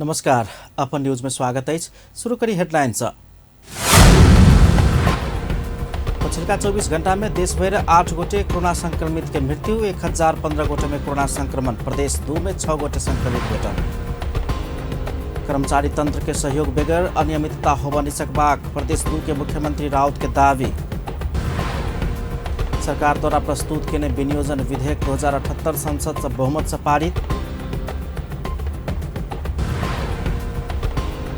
नमस्कार, अपन न्यूज में स्वागत अछि। शुरू करी हेडलाइन से। पछिलका 24 घंटा में देशभरि 8 गोटे कोरोना संक्रमित के मृत्यु, 1015 गोटे में कोरोना संक्रमण, प्रदेश 2 में 6 गोटे संक्रमित भेटल। कर्मचारी तंत्र के सहयोग बगैर अनियमितता होबय नहि सकबाक प्रदेश 2 के मुख्यमंत्री राउत के दावी। सरकार द्वारा प्रस्तुत केने विनियोजन विधेयक 2078 संसद से बहुमत से पारित।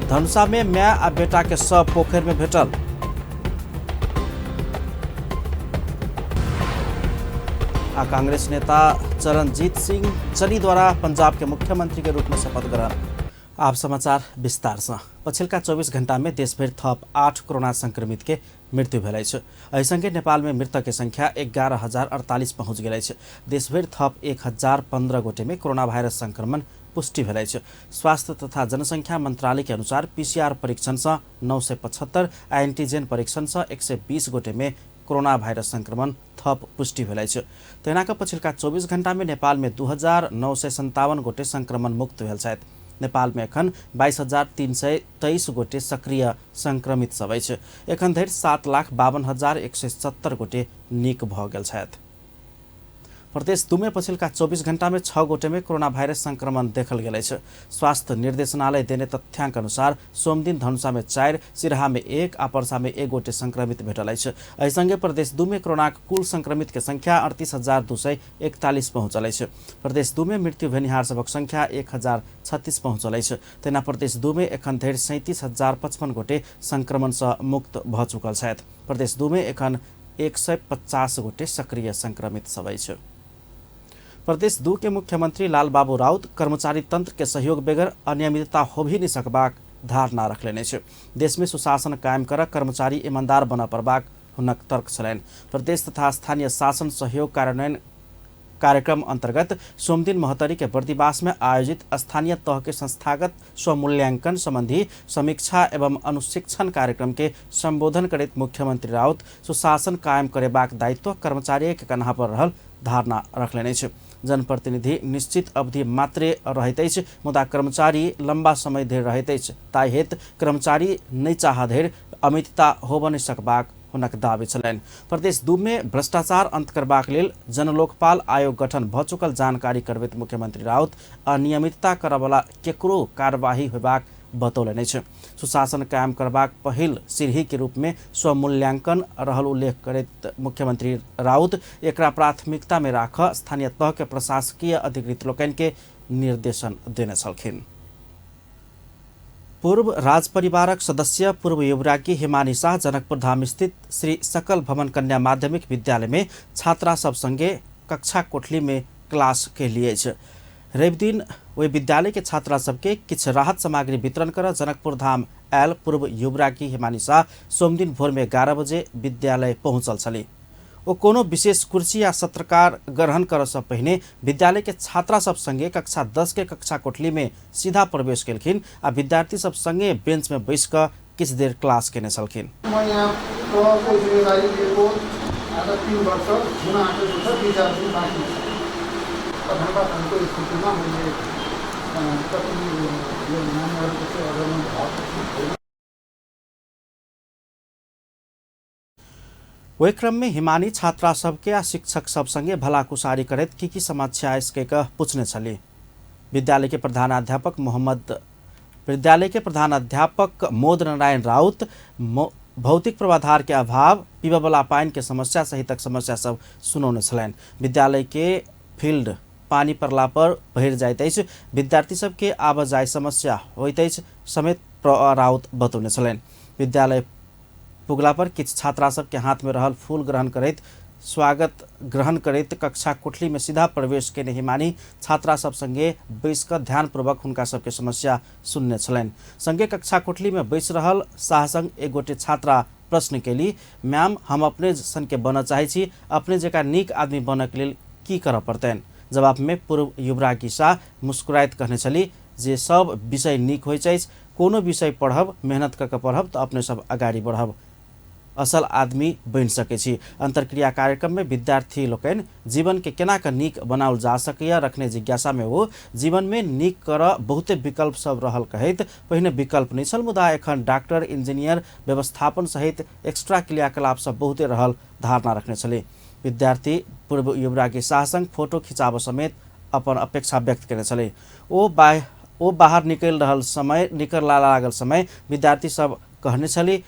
धनुषा में my आ बेटा के शव पोखरि में भेटल। आ कांग्रेस नेता चरणजीत सिंह चनी द्वारा पंजाब के मुख्यमंत्री के रूप में शपथ ग्रहण। आप समाचार विस्तार से। पछिलका 24 घंटा में देशभरि थप 8 कोरोना संक्रमित के मृत्यु भेल अछि। एहि संगे नेपाल में मृतक के संख्या 11,048 पहुंच गेल अछि। देशभरि थप 1015 गोटे में कोरोना वायरस संक्रमण पुष्टि भेल अछि। स्वास्थ्य तथा जनसंख्या मंत्रालय के अनुसार पीसीआर परीक्षण से 975 आ एंटीजन परीक्षण से 120 गोटे में कोरोना वायरस संक्रमण थप पुष्टि भेल अछि। तहिना कऽ पछिलका 24 घंटा में नेपाल में 2957 गोटे संक्रमण मुक्त भेल छथि। नेपाल में एखन 22,323 गोटे सक्रिय संक्रमित सब अछि। एखन धरि 7,52,170 गोटे नीक भऽ गेल छथि। प्रदेश 2 में पछिलका 24 घंटा में 6 गोटे में कोरोना वायरस संक्रमण देखल गेल अछि। स्वास्थ्य निर्देशनालय देने तथ्यांक अनुसार सोमदिन धनुषा में 4, सिरहा में 1 आ पर्सा में 1 गोटे संक्रमित भेटल अछि। एहि संगे प्रदेश 2 में कोरोनाक कुल संक्रमित के संख्या 38,241 पहुंचल अछि। प्रदेश 2 में मृत्यु भेनिहार सभक संख्या 1,036 पहुंचल अछि। तहिना प्रदेश 2 में एखन धरि 37,055 गोटे संक्रमण सँ मुक्त भऽ चुकल छथि। प्रदेश 2 में एखन 150 गोटे सक्रिय संक्रमित सब अछि। प्रदेश 2 के मुख्यमंत्री लालबाबू राउत कर्मचारी तंत्र के सहयोग बगैर अनियमितता हो भी नहीं सकबाक धारणा रखलेने अछि। देश में सुशासन कायम कर कर्मचारी ईमानदार बनऽ पड़बाक हुनक तर्क छलनि। प्रदेश तथा स्थानीय शासन सहयोग कार्यान्वयन कार्यक्रम अंतर्गत सोमदिन महोत्तरी के बर्दिवास में आयोजित स्थानीय तह के संस्थागत स्वमूल्यांकन संबंधी समीक्षा एवं अनुशिक्षण कार्यक्रम के संबोधन करैत मुख्यमंत्री राउत सुशासन कायम करेबाक दायित्व कर्मचारी के कन्हा पर रहल धारणा रखलेने अछि। जनप्रतिनिधि निश्चित अवधि मात्रे रहैत अछि, मुदा कर्मचारी लंबा समय धरि रहैत अछि। ताहि हेतु कर्मचारी नहि चाह धरि अमितता होबय नहि सकबाक हुनक दावी छलनि। प्रदेश 2 में भ्रष्टाचार अंत करबाक लेल जनलोकपाल आयोग गठन भऽ चुकल जानकारी करबैत मुख्यमंत्री राउत अनियमितता करऽवला केकरो कार्यवाही होयबाक बतौलनि अछि। सुशासन कायम करबाक पहिल सीढ़ी के रूप में स्वमूल्यांकन रहल उल्लेख करैत मुख्यमंत्री राउत एकरा प्राथमिकता में राख स्थानीय तह के प्रशासकीय अधिकृत लोकनि के निर्देशन देने छलखिन। पूर्व राजपरिवारक सदस्य पूर्व युवराज्ञी हिमानी शाह जनकपुर धाम स्थित श्री सकल भवन कन्या माध्यमिक विद्यालय में छात्रा सब संगे कक्षा कोठली में क्लास के लिए। रविदिन ओहि विद्यालय के छात्रा सबके किछु राहत सामग्री वितरण कर जनकपुर धाम आयल पूर्व युवराज्ञी हिमानी शाह सोमदिन भोर में 11 बजे विद्यालय पहुंचल छली। ओ कोनो विशेष कुर्सी या सत्रकार ग्रहण करऽ सँ पहिने विद्यालय के छात्रा सब संगे कक्षा 10 के कक्षा कोठली में सीधा प्रवेश केलखिन आ विद्यार्थी सब संगे बेंच में बैस कऽ किछु देर क्लास केने छलखिन। म यहाँ तहको जिम्मेदारी लिएको आज 3 वर्ष हुन आँटेको छ, 2-4 दिन बाँकी छ। पठन पाठनको स्थितिमा मैले कति यो नानीहरूको चाहिँ अध्ययन भएको छैन। ओहि क्रम में हिमानी छात्रा सबके आ शिक्षक सब संगे भलाकुसारी करैत की की समस्या अछि कहि कऽ पूछने छली। विद्यालय के प्रधानाध्यापक मोद नारायण राउत भौतिक पूर्वाधार के अभाव, पीबयवला पानि के समस्या सहितक समस्या सब सुनौने छलनि। विद्यालय के फील्ड पानि पड़ला पर भरि जाइत अछि, विद्यार्थी सबके आबऽ जाय समस्या होइत अछि समेत राउत बतौने छलनि। विद्यालय पुगला पर किछु छात्रा सबके हाथ में रहल फूल ग्रहण करैत स्वागत ग्रहण करैत कक्षा कोठली में सीधा प्रवेश केने हिमानी छात्रा सब संगे बैस कऽ ध्यानपूर्वक हुनका सबके समस्या सुनने छलनि। संगे कक्षा कोठली में बैस रहल शाह संग एक गोटे छात्रा प्रश्न केली, मैम हम अपने सन के बनऽ चाहै छी, अपने जकाँ नीक आदमी बनऽ के लेल की करऽ पड़तनि? जवाब में पूर्व युवराज्ञी शाह मुस्कुराइत कहने छली जे सब विषय नीक होइत अछि, कोनो विषय पढ़ब, मेहनत कऽ के पढ़ब तऽ अपने सब अगाडि बढ़ब। असल आदमी बनि सकै छी। अंतर्क्रिया कार्यक्रम में विद्यार्थी लोकनि जीवन के केना कऽ नीक बनाओल जा सकैए रखने जिज्ञासा में ओ जीवन में नीक करऽ बहुते विकल्प सब रहल कहैत पहिने विकल्प नहि छल, मुदा एखन डॉक्टर, इंजीनियर, व्यवस्थापन सहित एक्स्ट्रा क्रियाकलाप सब बहुते रहल धारणा रखने छली। विद्यार्थी पूर्व युवराज्ञी शाह संग फोटो खिंचाबऽ समेत अपन अपेक्षा व्यक्त केने छली। ओ बाहर निकलि रहल समय निकलला लागल समय विद्यार्थी सब कहने छली,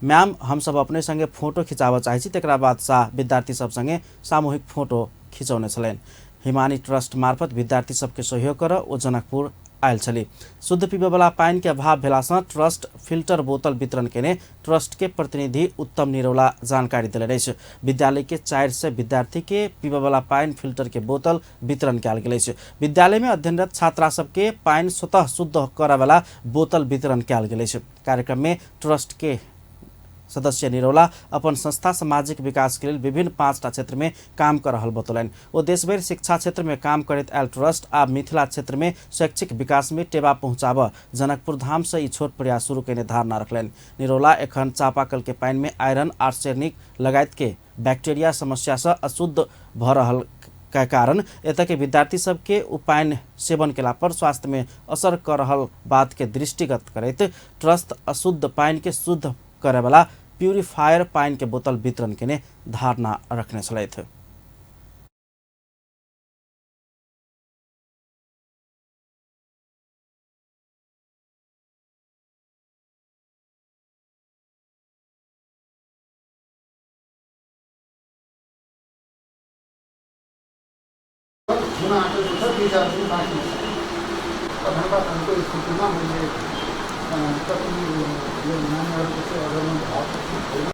मैम हम सब अपने संगे फोटो खिंचाबऽ चाहै छी। तकरा बाद शाह विद्यार्थी सब संगे सामूहिक फोटो खिंचौने छलनि। हिमानी ट्रस्ट मार्फत विद्यार्थी सबके सहयोग करऽ ओ जनकपुर आयल छली। शुद्ध पीबयवला पानि के अभाव भेलासँ ट्रस्ट फिल्टर बोतल वितरण केने ट्रस्ट के प्रतिनिधि उत्तम निरौला जानकारी देलनि अछि। विद्यालय के 400 विद्यार्थी के पीबयवला पानि फिल्टर के बोतल वितरण कयल गेल अछि। विद्यालय में अध्ययनरत छात्रा सबके पानि स्वतः शुद्ध करयवला बोतल वितरण कयल गेल अछि। कार्यक्रम में ट्रस्ट के सदस्य निरौला अपन संस्था सामाजिक विकास के लेल विभिन्न 5टा क्षेत्र में काम कर रहल बतौलनि। ओ देशभरि शिक्षा क्षेत्र में काम करैत आयल ट्रस्ट आ मिथिला क्षेत्र में शैक्षिक विकास में टेवा पहुंचाबऽ जनकपुर धाम से ई छोट प्रयास शुरू केने धारणा रखलनि। निरौला एखन चापाकल के पानि में आयरन, आर्सेनिक लगायत के बैक्टीरिया समस्या से अशुद्ध भऽ रहल के कारण एतय के विद्यार्थी सबके उ पानि सेवन केला पर स्वास्थ्य में असर कर रहल बात के दृष्टिगत करैत ट्रस्ट अशुद्ध पानि के शुद्ध करयवला प्यूरिफायर पानि के बोतल वितरण केने धारणा रखने छलथि। हुन आँटेको छ, 2-4 दिन बाँकी छ। पठनपाठनको स्थितिमा मैले कति यो नानीहरूको चाहिँ अगमन भएको छैन।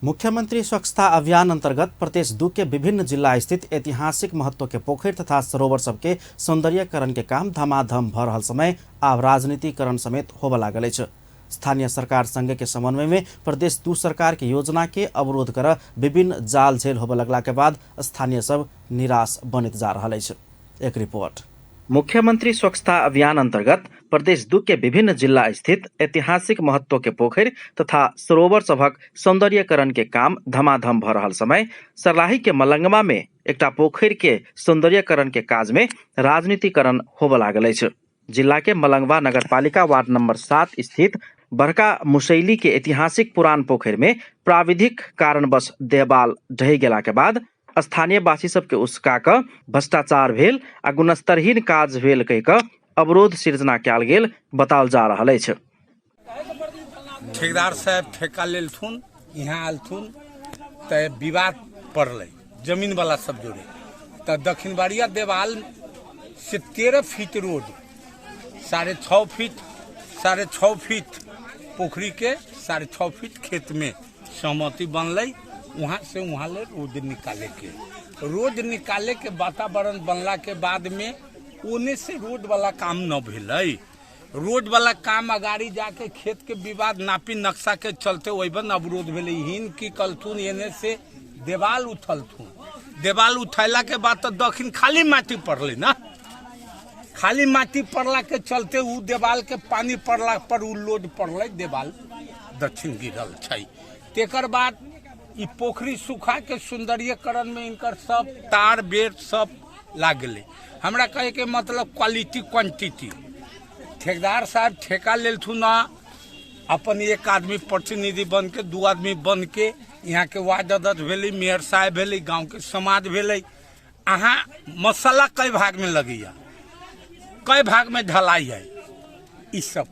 मुख्यमंत्री स्वच्छता अभियान अंतर्गत प्रदेश 2 के विभिन्न जिला स्थित ऐतिहासिक महत्व के पोखरि तथा सरोवर सबके सौंदर्यीकरण के काम धमाधम भ रहल समय आब राजनीतिकरण समेत होबऽ लागल अछि। स्थानीय सरकार संघ के समन्वय में प्रदेश 2 सरकार के योजना के अवरोध कर विभिन्न जाल झेल होबऽ लगला के बाद स्थानीय सब निराश बनैत जा रहल अछि। एक रिपोर्ट। मुख्यमंत्री स्वच्छता अभियान अंतर्गत प्रदेश 2 के विभिन्न जिला स्थित ऐतिहासिक महत्व के पोखरि तथा सरोवर सभक सौंदर्यीकरण के काम धमाधम भ रहल समय सर्लाही के मलंगवा में एकटा पोखरि के सौंदर्यीकरण के काज में राजनीतिकरण होबऽ लागल अछि। जिला के मलंगवा नगरपालिका वार्ड नंबर 7 स्थित बड़का मुसैली के ऐतिहासिक पुरान पोखरि में प्राविधिक कारणवश देवाल ढहि गेला के बाद स्थानीय वासी सबके उसका कऽ भ्रष्टाचार भेल आ गुणस्तरहीन काज भेल कहि कऽ अवरोध सिर्जना कयल गेल बताओल जा रहल अछि। ठेकेदार साहब ठेका लेलथुन, यहाँ आलथुन तऽ विवाद पड़लै जमीन वाला सब जोड़े, तऽ दक्षिणबाड़िया देवाल से 13 फीट रोड, 6.5 फीट, 6.5 फीट पोखरी के 6.5 फीट खेत में सहमति बनलै, वहाँ से वहाँ ले रोड निकाले के, रोड निकाले के वातावरण बनला के बाद में ओने से रोड वाला काम न भेलै। रोड वाला काम अगाड़ी जाके खेत के विवाद नापी नक्शा के चलते वही बन अवरोध भेलै। हिन की कलथुन एने से देवाल उठलथुन, देवाल उठैला के बाद तो दक्षिण खाली माटी पड़लै ना, खाली माटी पड़ला के चलते उ देवाल के पानी पड़ला पर उ लोड पड़लै, देवाल दक्षिण गिरल छै। तेकर बाद ई पोखरी सुखा के सौंदर्यीकरण में इनकर सब तार बेर सब लागलै। हमरा कहे के मतलब क्वालिटी क्वांटिटी, ठेकेदार साहब ठेका लेलथुन ना, अपन एक आदमी प्रतिनिधि बन के 2 आदमी बन के यहाँ के वार्ड अध्यक्ष भेलै, मेयर साहब भेलै, गाँव के समाज भेलै। अहाँ मसाला कई भाग में लगैया, कई भाग में ढलाई है, ई सब।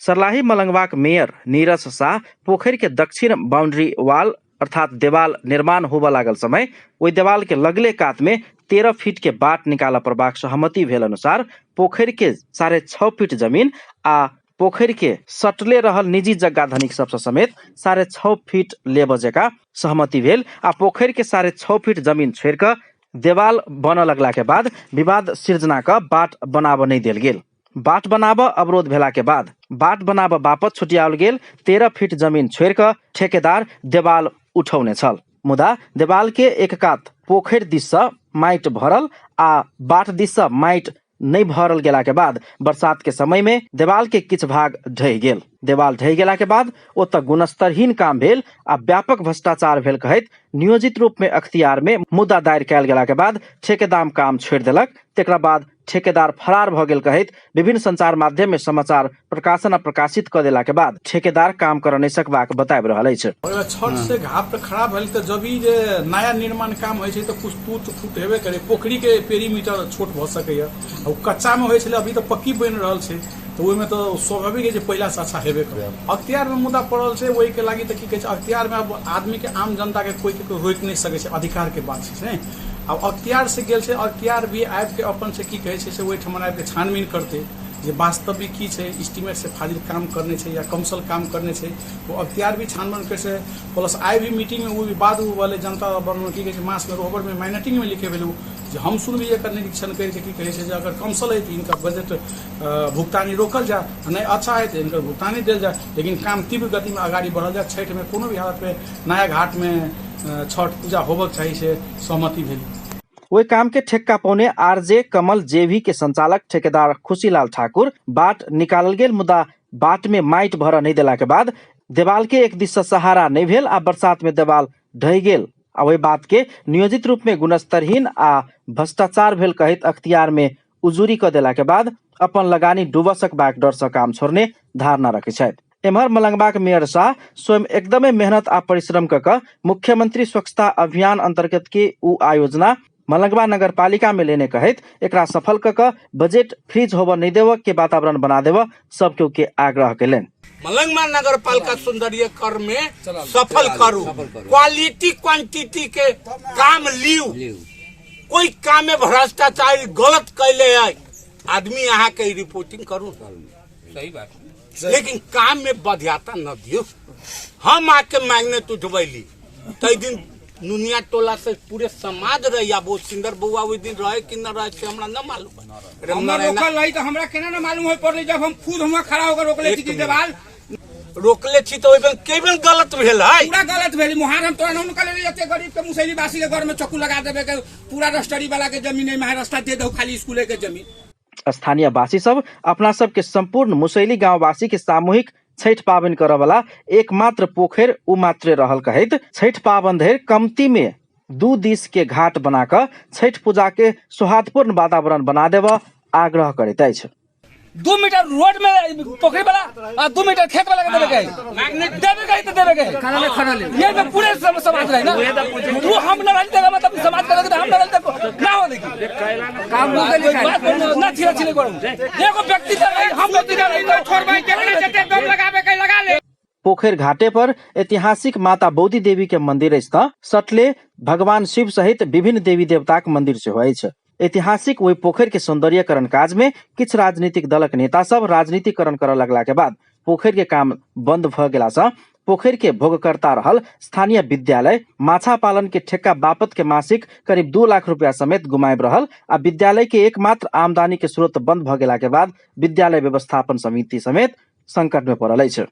सर्लाही मलंगवाक मेयर नीरज शाह पोखरि के दक्षिण बाउंड्री वाल अर्थात देवाल निर्माण होबऽ लागल समय ओहि देवाल के लगले कात में 13 फीट के बाट निकालऽ पड़बाक सहमति भेल अनुसार पोखरि के 6.5 फीट जमीन आ पोखरि के सटले रहल निजी जग्गा धनिक सबसँ समेत 6.5 फीट लेबऽ जकाँ सहमति भेल आ पोखरि के 6.5 फीट जमीन छोड़ि कऽ देवाल बनऽ लगला के बाद विवाद सिर्जना कऽ बाट बनाबऽ नहि देल गेल। बाट बनाबऽ अवरोध भेला के बाद बाट बनाबऽ बापत छुटियाओल गेल 13 फीट जमीन छोड़ि कऽ ठेकेदार देवाल उठौने छल। मुदा देवाल के एक कात पोखरि दिस से माटि भरल आ बाट दिस से माटि नहीं भरल गेला के बाद बरसात के समय में देवाल के किछु भाग ढहि गेल। देवाल ढहि गेला के बाद ओतऽ गुणस्तरहीन काम भेल आ व्यापक भ्रष्टाचार भेल कहैत नियोजित रूप में अख्तियार में मुद्दा दायर कयल गेला के बाद ठेकेदार काम छोड़ि देलक। तकरा बाद ठेकेदार फरार भऽ गेल कहैत विभिन्न संचार माध्यम में समाचार प्रकाशन आ प्रकाशित कऽ देला के बाद ठेकेदार काम करऽ नहि सकबाक बताबि रहल अछि। छठ से घाट तऽ खराब भेल तऽ जब ई जे नया निर्माण काम होइ छै तऽ कुछ टूट फूट हेबे करे, पोखरी के पेरीमीटर छोट भऽ सकैया। ओ कच्चा में होइ छलै, अभी तऽ पक्की बनि रहल छै तऽ ओहिमे तऽ स्वाभाविक है जे पहिला से अच्छा हेबे करे। अख्तियार में मुद्दा पड़ल छै ओहि के लागी तऽ की कहै छै, अख्तियार में अब आदमी के आम जनता के कोई केकरो रोकि नहि सकै छै, अधिकार के बात छै ने। आब अख्तियार से गेल छै, अख्तियार भी आबि के अपन से की कहै छै से ओहिठाम आबि के छानबीन करतै जे वास्तविक की छै, एस्टीमेट से फाजिल काम करने छै या कमसल काम करने छै, वो अख्तियार भी छानबीन करे छै। प्लस आइ भी मीटिंग में वो भी बाद वो वाले जनता अपन की कहै छै मास में रोहबर में माइनटिंग में लिखे भेल जे हम सुन भी एकर निरीक्षण करके की कहै छै जे अगर कमसल है तऽ इनका बजट भुगतानी रोकल जाए, नहीं अच्छा है तो इनकर भुगतानी देल जाए, लेकिन काम तीव्र गति में अगाड़ी बढ़ल जाए। छठि में कोनो भी हालत में नया घाट में छठ पूजा होबक चाही से सहमति भेल। ओहि काम के ठेक्का पौने आरजे कमल जेवी के संचालक ठेकेदार खुशीलाल ठाकुर बाट निकालल गेल, मुदा बाट में माटि भरऽ नहि देला के बाद देवाल के एक दिस से सहारा नहि भेल आ बरसात में देवाल ढहि गेल आ ओहि बात के नियोजित रूप में गुणस्तरहीन आ भ्रष्टाचार भेल कहैत अख्तियार में उजूरी कऽ देला के बाद अपन लगानी डूबऽ सकबाक डर से काम छोड़ने धारणा रखै छथि। एम्हर मलंगवाक मेयर शाह स्वयं एकदमे मेहनत आ परिश्रम कऽ कऽ मुख्यमंत्री स्वच्छता अभियान अंतर्गत के उ आयोजना मलंगवा नगरपालिका में लेने कहैत एकरा सफल कऽ कऽ बजट फ्रीज होबऽ नहि देबऽ के वातावरण बना देबऽ सब केओ के आग्रह केलनि। मलंगवा नगरपालिका सौंदर्यीकरण में सफल करू, क्वालिटी क्वांटिटी के काम लिउ, कोई काम में भ्रष्टाचार गलत कैले है आदमी अहाँ के रिपोर्टिंग करू, सही बात, लेकिन काम में बाध्यता न दियो। हम आके मैग्नेट उठबैली तै दिन नुनिया टोला से पूरे समाज रही, अब वो सिंदर बउआ ओहि दिन रहे कि न रहे से हमरा न मालूम। हमरा रोकल रही तो हमरा केना न मालूम होय पड़लै, जब हम खुद हुआ खड़ा होकर रोकले छी देवाल रोकले छी तो ओहि बेर के बेर गलत भेल है, पूरा गलत भेल। मुहार हम तोरा न निकाले एते गरीब के मुसैली वासी के घर में चक्कू लगा देबे के, पूरा रस्टरी वाला के जमीन नहीं माहे रास्ता दे दो खाली स्कूले के जमीन। स्थानीय वासी सब अपना सब के संपूर्ण मुसैली गांववासी के सामूहिक छठ पाबनि करऽ वाला एकमात्र पोखरि उ मात्रे रहल कहैत छठ पाबनि धरि कमती में दू दिस के घाट बना कऽ छठ पूजा के सौहार्दपूर्ण वातावरण बना देबऽ आग्रह करैत अछि। 2 मीटर रोड में पोखरी वाला आ 2 मीटर खेत वाला के देबे के देबे के तो देबे के ये में पूरे समाज रहे ना, वो हम न रही देगा मतलब समाज करे तो हम न रही ना हो देखी काम ना छिला छिले करू एगो व्यक्ति हम व्यक्ति ना रही तो छोड़ भाई केतना जते दम लगाबे के लगा ले। पोखरि घाटे पर ऐतिहासिक माता बौदी देवी के मंदिर अछि त सटले भगवान शिव सहित विभिन्न देवी देवताक मंदिर सेहो अछि। ऐतिहासिक ओहि पोखरि के सौंदर्यीकरण काज में किछु राजनीतिक दलक नेता सब राजनीतिकरण करऽ लगला के बाद पोखरि के काम बंद भऽ गेला सँ पोखरि के भोगकर्ता रहल स्थानीय विद्यालय माछा पालन के ठेक्का बापत के मासिक करीब 2 लाख रुपया समेत गुमाबि रहल आ विद्यालय के एकमात्र आमदनी के स्रोत बंद भऽ गेला के बाद विद्यालय व्यवस्थापन समिति समेत संकट में पड़ल अछि।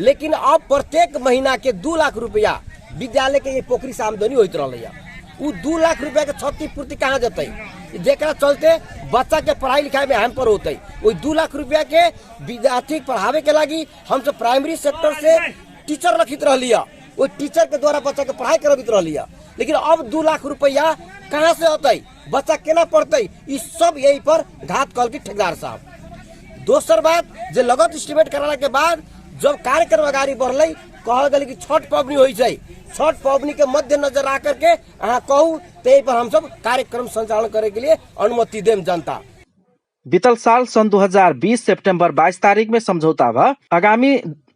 लेकिन अब प्रत्येक महीना के 2 लाख रुपया विद्यालय के ये पोखरी से आमदनी होइत रहलैया, उ 2 लाख रुपया के क्षतिपूर्ति कहाँ जतै, जेकरा चलते बच्चा के पढ़ाई लिखाई में हैम्पर होतै। ओहि 2 लाख रुपया के विद्यार्थी पढ़ावे के लागी हम सब प्राइमरी सेक्टर से टीचर रखित रहलिया, ओहि टीचर के द्वारा बच्चा के पढ़ाई करबित रहलिया, लेकिन अब 2 लाख रुपया कहाँ से अतै, बच्चा केना पढ़तै, ई सब यही पर घात कहलकै ठेकेदार साहब। दोसर बात जे लगत एस्टिमेट कराला के बाद जब कार्यक्रम अगाडि बढ़लै कहल गेलै कि छठ पबनी होइ छै, छठ पबनी के मद्देनजर राख करके अहाँ कहू तो यही पर हम सब कार्यक्रम संचालन करे के लिए अनुमति देम जनता। बीतल साल सन 2020 सितंबर 22 तारीख में समझौता भ आगामी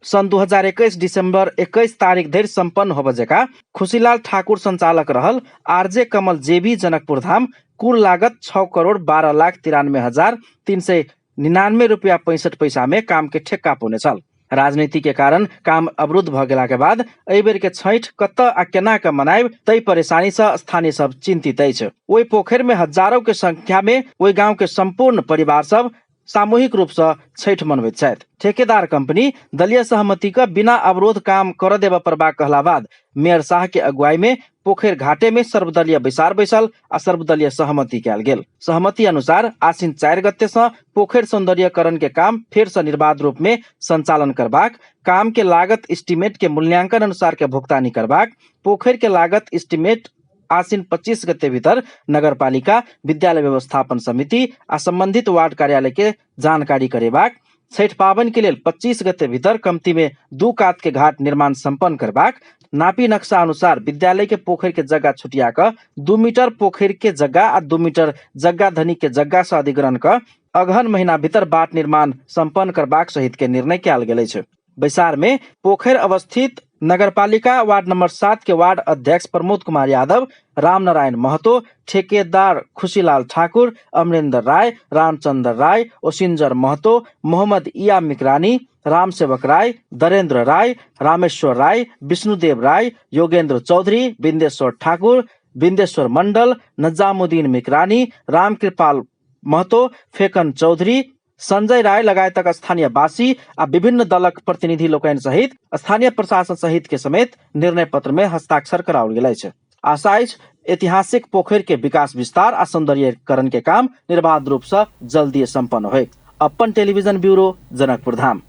सन 2021 दिसंबर 21 तारीख धरि संपन्न होबय जकाँ खुशीलाल ठाकुर संचालक रहल आरजे कमल जेबी जनकपुर धाम कुल लागत 6 करोड़ 12 लाख 93 हजार 399 रुपया 65 पैसा में काम के ठेक्का पौने छल। राजनीति के कारण काम अवरुद्ध भ गेला के बाद एहि बेर के छठि कतऽ आ केना के मनायब तै परेशानी से स्थानीय सब चिंतित अछि। ओहि पोखरि में हजारों के संख्या में ओहि गांव के संपूर्ण परिवार सब सामूहिक रूप से छठि मनबैत छथि। ठेकेदार कंपनी दलीय सहमति के बिना अवरोध काम कर देबऽ पड़बाक कहला बाद मेयर शाह के अगुवाई में पोखरि घाटे में सर्वदलीय बैसार बैसल आ सर्वदलीय सहमति कयल गेल। सहमति अनुसार आश्विन 4 गते से पोखरि सौंदर्यकरण के काम फेर से निर्बाध रूप में संचालन करबाक, काम के लागत एस्टीमेट के मूल्यांकन अनुसार के भुगतानी करबाक, पोखरि के लागत एस्टीमेट आश्विन 25 गते भीतर नगरपालिका, विद्यालय व्यवस्थापन समिति आ संबंधित वार्ड कार्यालय के जानकारी करेबाक, छठि पाबनि के लेल 25 गते भीतर कमती में 2 कात के घाट निर्माण संपन्न करबाक, नापी नक्शा अनुसार विद्यालय के पोखरि के जगह छुटिया कऽ 2 मीटर पोखरि के जगह आ 2 मीटर जग्गा धनी के जग्गा से अधिग्रहण कऽ अगहन महीना भीतर बाट निर्माण संपन्न करबाक सहित के निर्णय कयल गेल अछि। बैसार में पोखरि अवस्थित नगरपालिका वार्ड नंबर 7 के वार्ड अध्यक्ष प्रमोद कुमार यादव, रामनारायण महतो, ठेकेदार खुशीलाल ठाकुर, अमरेंद्र राय, रामचंद्र राय, ओसिंजर महतो, मोहम्मद इया मिकरानी, रामसेवक राय, दरेंद्र राय, रामेश्वर राय, विष्णुदेव राय, योगेंद्र चौधरी, बिंदेश्वर ठाकुर, बिंदेश्वर मंडल, नजामुद्दीन मिकरानी, रामकृपाल महतो, फेकन चौधरी, संजय राय लगायतक स्थानीय वासी आ विभिन्न दलक प्रतिनिधि लोकनि सहित स्थानीय प्रशासन सहित के समेत निर्णय पत्र में हस्ताक्षर कराओल गेल अछि। आशा अछि ऐतिहासिक पोखरि के विकास विस्तार आ सौंदर्यीकरण के काम निर्बाध रूप से जल्दी संपन्न होय। अपन टेलीविजन ब्यूरो, जनकपुर धाम।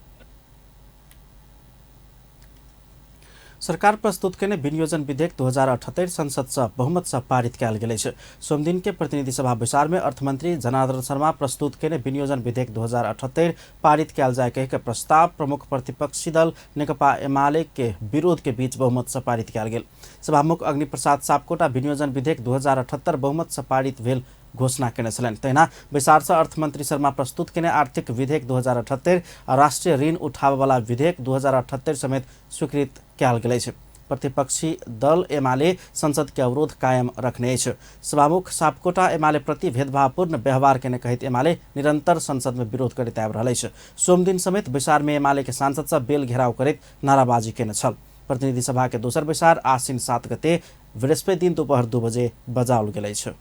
सरकार प्रस्तुत केने विनियोजन विधेयक 2078 संसद से बहुमत से पारित कयल गेल अछि। सोमदिन के प्रतिनिधि सभा बैसार में अर्थमंत्री जनार्दन शर्मा प्रस्तुत केने विनियोजन विधेयक 2078 पारित कयल जाय कहि के प्रस्ताव प्रमुख प्रतिपक्षी दल नेकपा एमाले के विरोध के बीच बहुमत से पारित कयल गेल। सभामुख अग्नि प्रसाद सापकोटा विनियोजन विधेयक 2078 बहुमत से पारित भेल घोषणा केने छलनि। तहिना बैसार से अर्थमंत्री शर्मा प्रस्तुत केने आर्थिक विधेयक 2078 आ राष्ट्रीय ऋण उठाबयवला विधेयक 2078 समेत स्वीकृत कयल गेल अछि। प्रतिपक्षी दल एमाले संसद के अवरोध कायम रखने अछि। सभामुख सापकोटा एमाले प्रति भेदभावपूर्ण व्यवहार केने कहैत एमाले निरंतर संसद में विरोध करैत आबि रहल अछि। सोमदिन समेत बैसार में एमाले के सांसद सब बेल घेराव करैत नाराबाजी केने छल। प्रतिनिधि सभा के दोसर बैसार आश्विन 7 गते बृहस्पति दिन दोपहर 2 बजे बजाओल गेल अछि।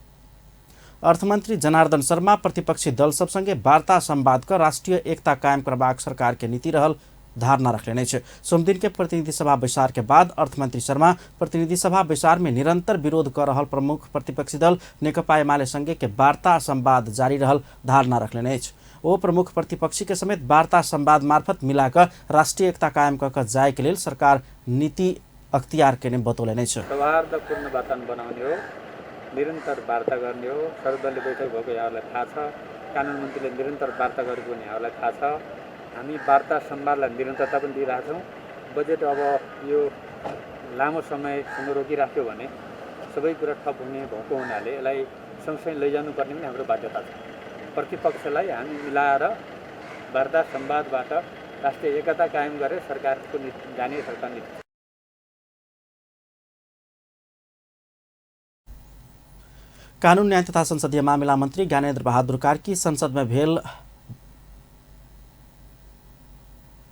अर्थमंत्री जनार्दन शर्मा प्रतिपक्षी दल सब संगे वार्ता संवाद कर राष्ट्रीय एकता कायम करबाक सरकार के नीति रहल धारणा रखलेने अछि। सोमदिन के प्रतिनिधि सभा बैसार के बाद अर्थमंत्री शर्मा प्रतिनिधि सभा बैसार में निरंतर विरोध कर रहल प्रमुख प्रतिपक्षी दल नेकपा एमाले संगे के वार्ता संवाद जारी रहल धारणा रखलेने अछि। ओ प्रमुख प्रतिपक्षी के समेत वार्ता संवाद मार्फत मिलाकर राष्ट्रीय एकता कायम कऽ जाय के लेल सरकार नीति अख्तियार केने बतौलनि अछि। सौहार्दपूर्ण वातावरण बनाउने हो, निरन्तर वार्ता गर्ने हो। सर्वदलीय बैठक भएको यहाँहरूलाई थाहा छ, कानुन मन्त्रीले निरन्तर वार्ता गरेको पनि यहाँहरूलाई थाहा छ। हामी वार्ता संवादलाई निरन्तरता पनि दिइरहेछौँ। बजेट अब यो लामो समयसम्म रोकिराख्यो भने सबै कुरा ठप हुने भएको हुनाले यसलाई सँगसँगै लैजानुपर्ने पनि हाम्रो बाध्यता छ। प्रतिपक्षलाई हामी मिलाएर वार्ता संवादबाट राष्ट्रिय एकता कायम गरेर सरकारको नीति जाने सरकार नीति। कानून न्याय तथा संसदीय मामिला मंत्री ज्ञानेन्द्र बहादुर कार्की संसद में भेल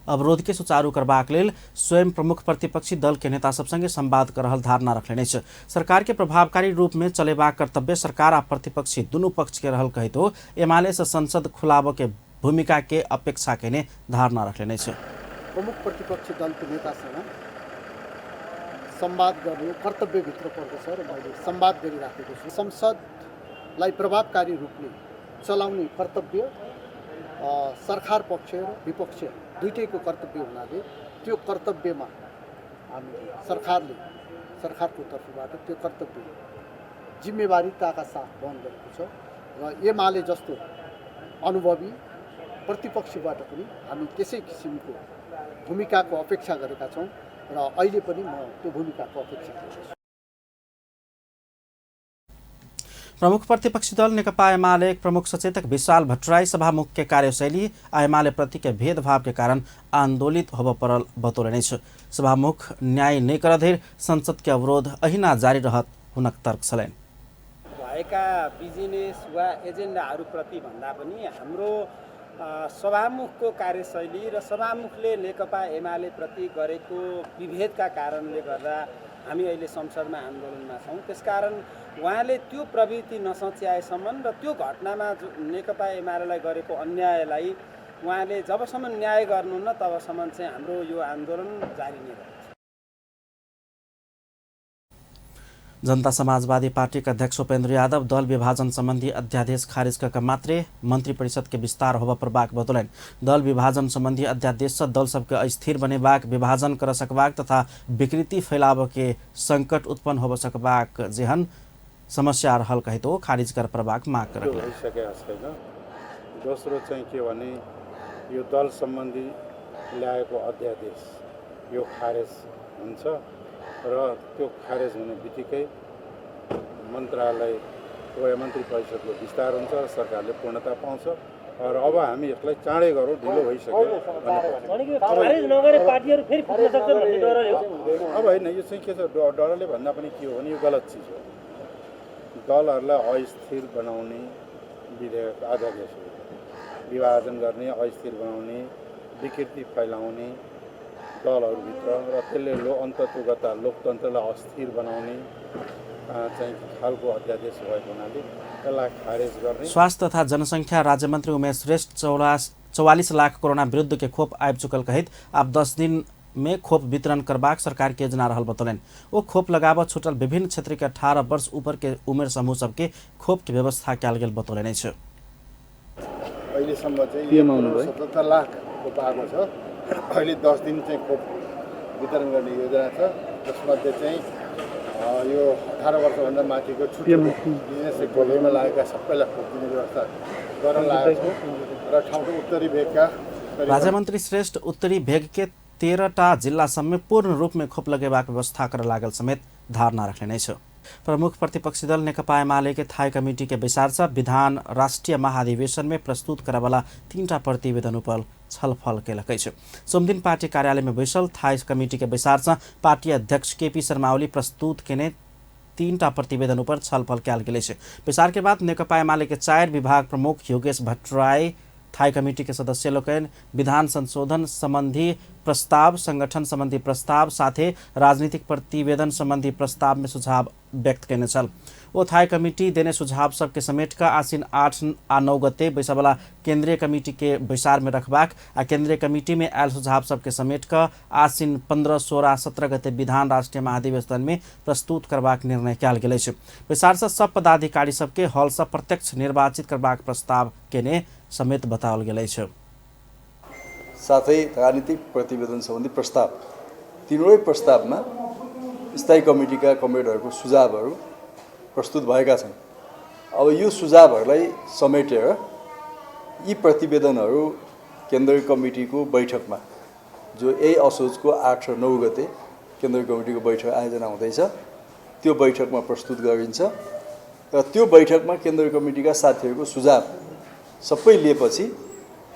अवरोध के सुचारू करबाक लेल स्वयं प्रमुख प्रतिपक्षी दल के नेता सब संगे संवाद कर रहल धारणा रखलेने अछि। सरकार के प्रभावकारी रूप में चलेबाक कर्तव्य सरकार आ प्रतिपक्षी दुनू पक्ष के रहल कहितो एमाले से संसद खुलाबऽ के भूमिका के अपेक्षा केने धारणा रखलेने अछि। प्रमुख प्रतिपक्षी दल के नेतासँग संवाद गर्ने कर्तव्यभित्र पर्दछ र मैले संवाद गरिराखेको छु। संसदलाई प्रभावकारी रूपले चलाउने कर्तव्य सरकार पक्ष र विपक्ष दुईटैको कर्तव्य हुनाले त्यो कर्तव्यमा हामीले सरकारको तर्फबाट त्यो कर्तव्य जिम्मेवारीताका साथ वहन गरेको छ र एमाले जस्तो अनुभवी प्रतिपक्षबाट पनि हामी त्यसै किसिमको भूमिकाको अपेक्षा गरेका छौँ र अहिले पनि म त्यो भूमिकाको अपेक्षा गर्छु। प्रमुख प्रतिपक्षी दल नेकपा एमाले प्रमुख सचेतक विशाल भट्टराई सभामुख के कार्यशैली आ एमाले प्रति के भेदभाव के कारण आंदोलित होबऽ पड़ल बतौलनि अछि। सभामुख न्याय नहि करऽ धरि संसद के अवरोध अहिना जारी रहत हुनक तर्क छलनि। भएका बिजनेस वा एजेन्डाहरूप्रति भन्दा पनि हाम्रो सभामुखको कार्यशैली र सभामुखले नेकपा एमाले प्रति गरेको विभेदका कारणले गर्दा हामी अहिले संसदमा आन्दोलनमा छौँ। त्यसकारण उहाँले त्यो प्रवृत्ति नसच्याएसम्म र त्यो घटनामा नेकपा एमालेलाई गरेको अन्यायलाई उहाँले जबसम्म न्याय गर्नुहुन्न तबसम्म चाहिँ हाम्रो यो आन्दोलन जारी नै रहन्छ। जनता समाजवादी पार्टी के अध्यक्ष उपेंद्र यादव दल विभाजन संबंधी अध्यादेश खारिज कर मात्रे मंत्री परिषद के विस्तार होबय पड़बाक बतौलनि। दल विभाजन संबंधी अध्यादेश से दल सबके अस्थिर बनेबाक, विभाजन कर सकबाक तथा विकृति फैलाबऽ के संकट उत्पन्न होबय सकबाक जेहन समस्या रहल कहैत ओ खारिज कर पड़बाक माग करलनि। भइसकेको छैन। दोस्रो चाहिँ के भने यो दल सम्बन्धी ल्याएको अध्यादेश यो खारेज हुन्छ र त्यो खारेज हुने बित्तिकै मन्त्रालय वा मन्त्री परिषदको विस्तार हुन्छ र सरकारले पूर्णता पाउँछ र अब हामी यसलाई चाँडै गरौँ, ढिलो भइसक्यो। अब होइन, यो चाहिँ के छ, डरले भन्दा पनि के हो भने यो गलत चिज हो। दलहरूलाई अस्थिर बनाउने विधेयक अध्यादेश हो, विभाजन गर्ने, अस्थिर बनाउने, विकृति फैलाउने दलहरूभित्र र त्यसले अन्ततोगत लोकतन्त्रलाई अस्थिर बनाउने चाहिँ खालको अध्यादेश भएको हुनाले त्यसलाई खारेज गर्ने। स्वास्थ्य तथा जनसङ्ख्या राज्यमन्त्री उमेश श्रेष्ठ 44 लाख कोरोना विरुद्ध के खोप आबि चुकल कहैत आब 10 दिन में खोप वितरण करबाक सरकार के योजना रहल बतौलनि। ओ खोप लगाबऽ छूटल विभिन्न क्षेत्र के 18 वर्ष ऊपर के उमेर समूह सबके खोप के व्यवस्था कयल गेल बतौलनि अछि। अहिलेसम्म चाहिँ 77 लाख खोप आएको छ। अहिले 10 दिन चाहिँ खोप वितरण गर्ने योजना छ। त्यसमध्ये चाहिँ यो 18 वर्षभन्दा माथिको छुट्टी बिजनेस सेक्टरमा लागेका सबैलाई खोप दिने व्यवस्था गर्न लागेको छ र ठाउँ ठाउँ उत्तरी भेगका राज्यमन्त्री श्रेष्ठ उत्तरी भेग के 13टा जिल्ला समेत पूर्ण रूप में खोप लगेबाक व्यवस्था कर लागल समेत धारणा रखने अछि। प्रमुख प्रतिपक्षी दल नेकपा एमाले के थाई कमिटी के बैसार से विधान राष्ट्रिय महाधिवेशन में प्रस्तुत करवाला 3टा प्रतिवेदन उपर छलफल केलक अछि। सोमदिन पार्टी कार्यालय में बैसल थाई कमिटी के बैसार से पार्टी अध्यक्ष केपी शर्मा ओली प्रस्तुत केने 3टा प्रतिवेदन उपर छलफल कयल गेल अछि। बैसार के बाद नेकपा एमाले के 4 विभाग प्रमुख योगेश भट्टराई थाई कमिटी के सदस्य लोकनि विधान संशोधन संबंधी प्रस्ताव, संगठन संबंधी प्रस्ताव साथे राजनीतिक प्रतिवेदन संबंधी प्रस्ताव में सुझाव व्यक्त केने छल। ओ थाई कमिटी देने सुझाव सबके समेट कऽ आसिन 8 आ 9 गते बैसबला केंद्रीय कमिटी के बैसार में रखबाक आ केंद्रीय कमिटी में आयल सुझाव सबके समेट कऽ आसिन 15, 16, 17 गते विधान राष्ट्रीय महाधिवेशन में प्रस्तुत करबाक निर्णय कयल गेल अछि। बैसार से सब पदाधिकारी सबके हॉल से प्रत्यक्ष निर्वाचित करबाक प्रस्ताव केने समेत बताओल गेल अछि। साथै राजनीतिक प्रतिवेदन सम्बन्धी प्रस्ताव, तीनवटै प्रस्तावमा स्थायी कमिटीका कमरेडहरूको सुझावहरू प्रस्तुत भएका छन्। अब यो सुझावहरूलाई समेटेर यी प्रतिवेदनहरू केन्द्रीय कमिटीको बैठकमा, जो यही असोजको 8 र 9 गते केन्द्रीय कमिटीको बैठक आयोजना हुँदैछ, त्यो बैठकमा प्रस्तुत गरिन्छ र त्यो बैठकमा केन्द्रीय कमिटीका साथीहरूको सुझाव सबै लिएपछि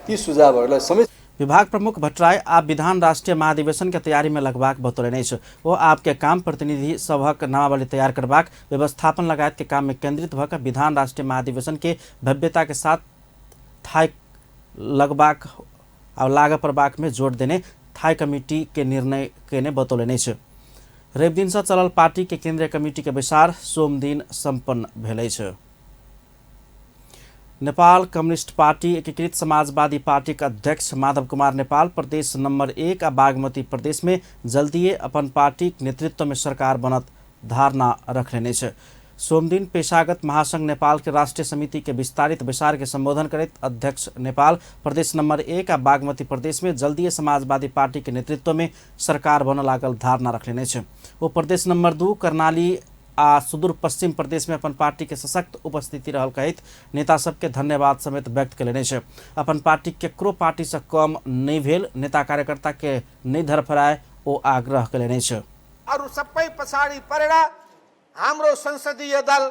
ती सुझावहरूलाई समेत विभाग प्रमुख भट्टराई आप विधान राष्ट्रीय महाधिवेशन के तैयारी में लगबाक बतौलनि अछि। ओ आपके काम प्रतिनिधि सभक नामावली तैयार करबाक, व्यवस्थापन लगायत के काम में केंद्रित भऽ विधान राष्ट्रीय महाधिवेशन के भव्यता के साथ थाई लगबाक आ लागऽ पड़बाक में जोर देने थाई कमिटी के निर्णय केने बतौलनि अछि। रवि दिन से चलल पार्टी के केंद्रीय कमिटी के बैसार सोमदिन सम्पन्न भेल अछि। नेपाल कम्युनिस्ट पार्टी एकीकृत समाजवादी पार्टी के अध्यक्ष माधव कुमार नेपाल प्रदेश नंबर 1 आ बागमती प्रदेश में जल्दिए अपन पार्टी नेतृत्व में सरकार बनत धारणा रखने अछि। सोमदिन पेशागत महासंघ नेपाल के राष्ट्रीय समिति के विस्तारित बैसार के संबोधन करैत अध्यक्ष नेपाल प्रदेश नंबर 1 आ बागमती प्रदेश में जल्दिए समाजवादी पार्टी के नेतृत्व में सरकार बनऽ लागल धारणा रखने अछि। ओ प्रदेश नंबर 2 कर्णाली आ सुदूर पश्चिम प्रदेश में अपन पार्टी के सशक्त उपस्थिति रहल कहैत नेता सबके धन्यवाद समेत व्यक्त कयलनि अछि। अपन पार्टी केकरो पार्टी से कम नहि भेल नेता कार्यकर्ता के नहि धरफराए ओ आग्रह कयलनि अछि। अरू सबै पछाडि परेर हाम्रो संसदीय दल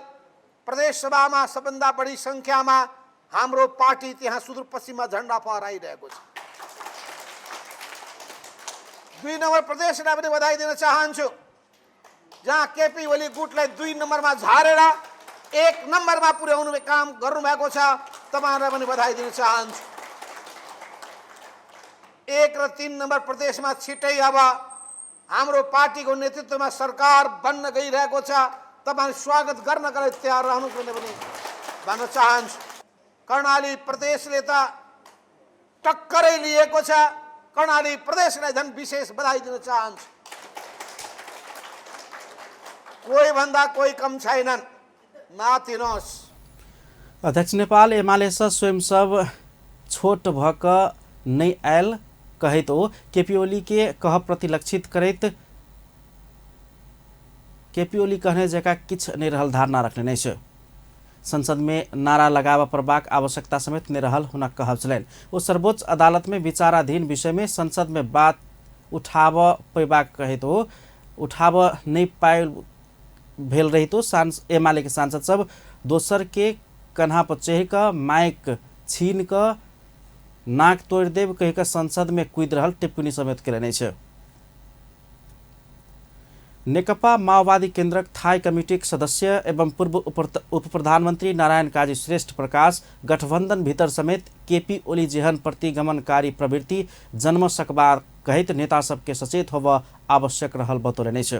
प्रदेश सभामा सबभन्दा बढी संख्यामा हाम्रो पार्टी त्यहाँ सुदूरपश्चिममा झन्डा फहराइरहेको छ। 2 नम्बर प्रदेशलाई पनि बधाई दिन चाहन्छु, जहाँ केपी ओली गुटलाई 2 नम्बरमा झारेर 1 नम्बरमा पुर्याउनु काम गर्नुभएको छ, तपाईहरुलाई पनि बधाई दिन चाहन्छु। 1 र 3 नम्बर प्रदेशमा छिटै अब हाम्रो पार्टीको नेतृत्वमा सरकार बन्न गइरहेको छ। तपाईँ स्वागत गर्नका लागि तयार रहनुहोस् भन्ने पनि भन्न चाहन्छु। कर्णाली प्रदेशले त टक्करै लिएको छ। कर्णाली प्रदेशलाई झन् विशेष बधाई दिन चाहन्छु। कोही भन्दा कोही कम छैनन्, माथिनुहोस्। अध्यक्ष नेपाल एमाले स्वयं सब छोट भक नै आयल कहैत ओ केपी ओली के कह प्रतिलक्षित करैत केपी ओली कहने जका किछ नहि रहल धारणा रखने नहि छै। संसद में नारा लगाबऽ पड़बाक आवश्यकता समेत नहि रहल हुनक कहब छलनि। ओ सर्वोच्च अदालत में विचाराधीन विषय में संसद में बात उठाबऽ पेबाक कहैत ओ उठाबऽ नहि पायल भेल रहितो एमाले के सांसद सब दोसर के कन्हा पर चढ़ि कऽ माइक छीन कऽ नाक तोड़ि देब कहि कऽ संसद में कूदि रहल टिप्पणी समेत केलनि अछि। नेकपा माओवादी केन्द्रक थाई कमिटीक सदस्य एवं पूर्व उप प्रधानमंत्री नारायण काजी श्रेष्ठ प्रकाश गठबंधन भीतर समेत केपी ओली जेहन प्रतिगमनकारी प्रवृत्ति जन्म सकबा कहैत नेता सबके सचेत होबऽ आवश्यक रहल बतौलनि अछि।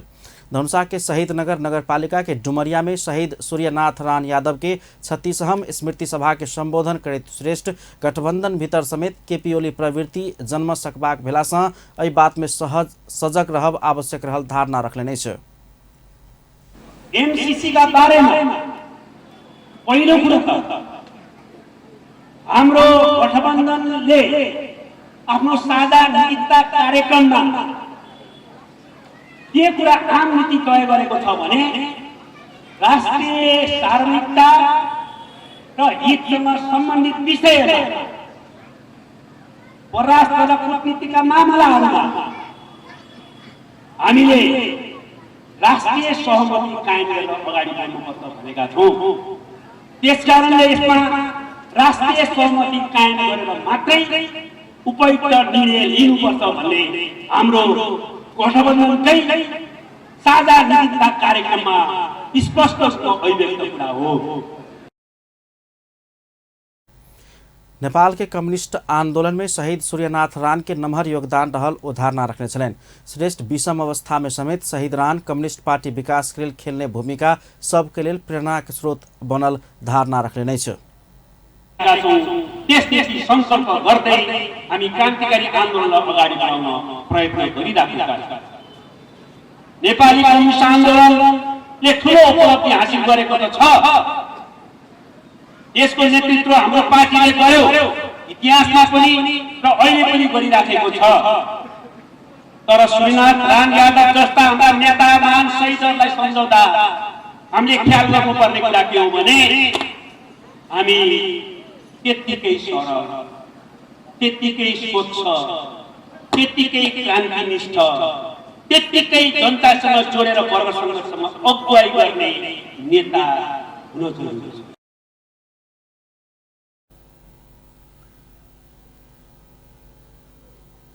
धनुषा के शहीद नगर नगरपालिका के डुमरिया में शहीद सूर्यनाथ रान यादव के 36वां स्मृति सभा के संबोधन करैत श्रेष्ठ गठबंधन भीतर समेत केपी ओली प्रवृत्ति जन्म सकबाक भेलासँ एहि बात में सजग रहब आवश्यक रहल धारणा रखलनि अछि। एमसीसी का बारेमा पहिलो कुरो त हाम्रो गठबन्धनले आफ्नो साझा नीतिता कार्यक्रममा के कुरा आम नीति तय गरेको छ भने राष्ट्रिय सार्वभौमिकता र हितसँग सम्बन्धित विषयमा परराष्ट्र र कूटनीतिका मामलाहरूमा हामीले राष्ट्रिय सहमति कायम गरेर अगाडि बढ्नुपर्छ भनेका छौँ। त्यसकारणले यसमा राष्ट्रिय सहमति कायम गरेर मात्रै उपयुक्त निर्णय लिनुपर्छ भन्ने हाम्रो गठबन्धनकै साझा नीतिका कार्यक्रममा स्पष्ट अभिव्यक्त कुरा हो। नेपाल के कम्युनिस्ट आंदोलन में शहीद सूर्यनाथ रान के नमहर योगदान रहल ओ धारणा रखने छलनि। श्रेष्ठ विषम अवस्था में समेत शहीद रान कम्युनिस्ट पार्टी विकास के लेल खेलने भूमिका सबके लेल प्रेरणाक स्रोत बनल धारणा रखने अछि। त्यसपछि संकल्प गर्दै हामी क्रान्तिकारी आन्दोलनलाई अगाडि बढाउन प्रयत्न गरिराखेका छौँ। नेपाली कम्युनिस्ट आन्दोलनले ठुलो उपलब्धि हासिल गरेको त छ, यसको नेतृत्व हाम्रो पार्टीले गर्यो, इतिहासमा पनि र अहिले पनि गरिराखेको छ। तर सूर्यनाथ रान यादव जस्ता हाम्रा नेता महान शहीदहरूलाई सम्झाउँदा हामीले ख्याल गर्नुपर्ने कुरा के हो भने हामी त्यत्तिकै सरल, त्यत्तिकै स्वच्छ, त्यत्तिकै क्रान्तिनिष्ठ, त्यत्तिकै जनतासँग जोडेर वर्ग सङ्घर्षमा अगुवाई गर्ने नेता हुन जरुरी छ।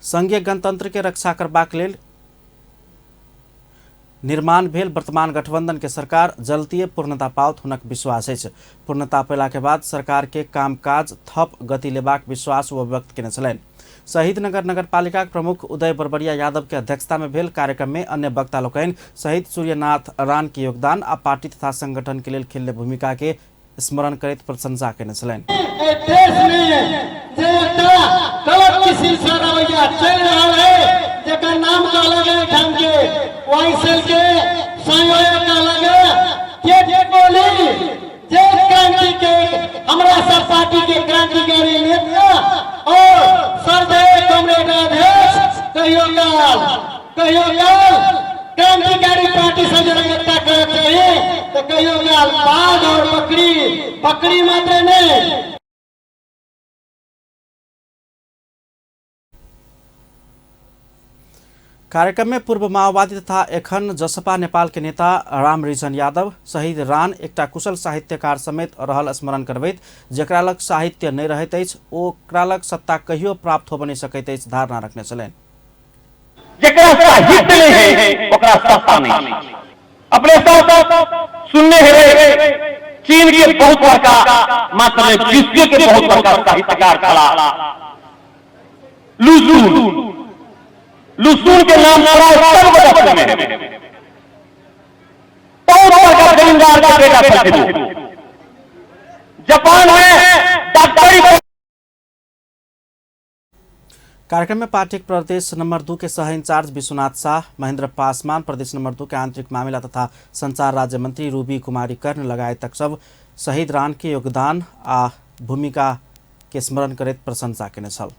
संघीय गणतंत्र के रक्षा करबाक लेल निर्माण भेल वर्तमान गठबंधन के सरकार जल्दीए पूर्णता पाओत हुनक विश्वास अछि। पूर्णता पेला के बाद सरकार के कामकाज थप गति लेबाक विश्वास ओ व्यक्त केने छलनि। शहीद नगर नगरपालिका प्रमुख उदय बरबरिया यादव के अध्यक्षता में भेल कार्यक्रम में अन्य वक्ता लोकनि शहीद सूर्यनाथ रान के योगदान आ पार्टी तथा संगठन के लेल खेलने भूमिका के स्मरण करैत प्रशंसा केने छलनि। देश में जे एकटा गलत किसिम से रवैया चलि रहल है, जेकर नाम कहल गेल ठाम के वाईसेल के संयोजक कहल गेल के बोली जे क्रांति के हमरा सब पार्टी के क्रांतिकारी नेता और सरदार कॉमरेड अध्यक्ष कहियो काल क्रांतिकारी पार्टी से जरा एकता करना चाहिए तो कहियो काल बाघ और बकरी बकरी मात्र नहीं। कार्यक्रम में पूर्व माओवादी तथा एखन जसपा नेपाल के नेता राम रिजन यादव शहीद रान एकटा कुशल साहित्यकार समेत रहल स्मरण करबैत जकरा लग साहित्य नहि रहैत अछि ओकरा लग सत्ता कहियो प्राप्त होबऽ नहि सकैत अछि धारणा रखने छलनि। जकरा साहित्य नहीं है ओकरा सत्ता नहीं। अपने साथ सुनने हेबै चीन के बहुत बड़का मात्र विश्व के बहुत बड़का साहित्यकार छला लुसुन। लुसुन के नाम प्राय सब गोटा सुनने हेबै। बहुत बड़का जमींदार के बेटा छलखिन। जापान में डॉक्टरी। कार्यक्रम में पार्टी प्रदेश नंबर 2 के सह इंचार्ज विश्वनाथ शाह, महेंद्र पासवान, प्रदेश नंबर 2 के आंतरिक मामला तथा संचार राज्य मंत्री रूबी कुमारी कर्ण लगायत सब शहीद रान के योगदान आ भूमिका के स्मरण करैत प्रशंसा केने छल।